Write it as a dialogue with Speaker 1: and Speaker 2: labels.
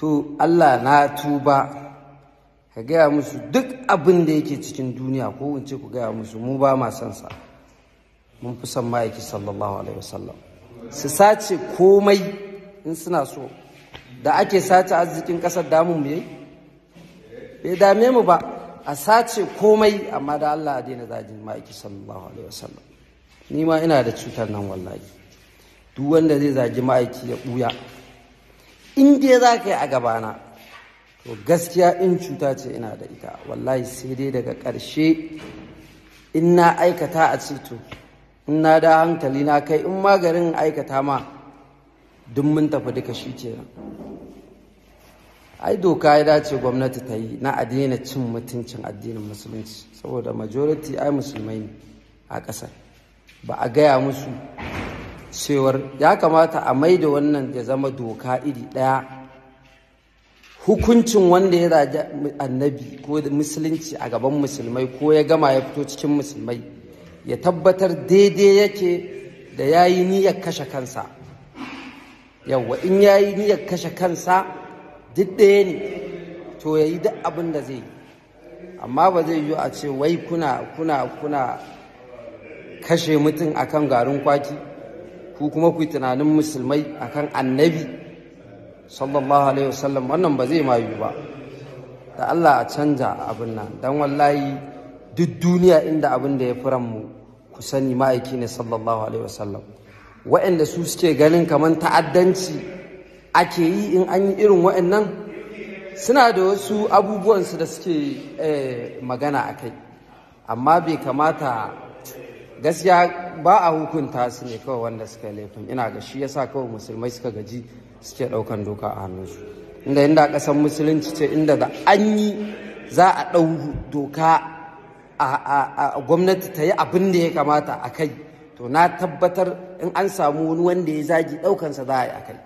Speaker 1: To Allah na tuba, ka gaya musu duk abin da yake cikin duniya, ko in ce ku gaya musu mu ba ma son sa, mun fi son ma'aiki sallallahu alaihi wasallam. Su sace komai in suna so, da ake sace arzikin kasar damun mu yayi bai dame mu ba, a sace komai, amma da Allah a daina zagin ma'aiki sallallahu alaihi wasallam. Ni ma ina da cutar nan wallahi. Duk wanda zai zagi ma'aiki ya buya, in dai za ka yi a gabana, to gaskiya in cuta ce ina da ita wallahi. Sai dai daga ƙarshe in na aikata a ce to in na da hankali na kai, in magarin aikata ma duk mun tafi duka shi kenan. Ai doka ya dace gwamnati ta yi na a daina cin mutuncin addinin musulunci, saboda majority ai musulmai ne a ƙasar. Ba a gaya musu cewar ya kamata a maida wannan ya zama doka iri ɗaya, hukuncin wanda ya zagi annabi ko musulunci a gaban musulmai ko ya gama ya fito cikin musulmai ya tabbatar daidai yake da ya yi niyyar kashe kansa. Yawwa, in ya yi niyyar kashe kansa duk ɗaya ne, to ya yi duk abin da zai yi. Amma ba zai yiwu a ce wai kuna kashe mutum akan garin kwaki, ku kuma ku yi tunanin musulmai akan annabi sallallahu alaihi wasallam, wannan ba zai ma yiwu ba. Da Allah a canja abin nan, dan wallahi duk duniya inda abin da ya fi ranmu ku sani ma'aiki ne sallallahu alaihi wasallam. Waɗanda su suke ganin kamar ta'addanci ake yi in an yi irin waɗannan, suna da wasu abubuwansu da suke magana a kai, amma bai kamata gaskiya ba a hukunta su ne kawai wanda suka yi laifin. Ina ga shi yasa kawai musulmai suka gaji suke ɗaukan doka a hannunsu. Inda ƙasar musulunci ce, inda da an yi za a ɗau doka a gwamnati ta yi abin da ya kamata a kai, to na tabbatar in an samu wani wanda ya zagi ɗaukansa za a yi a kai.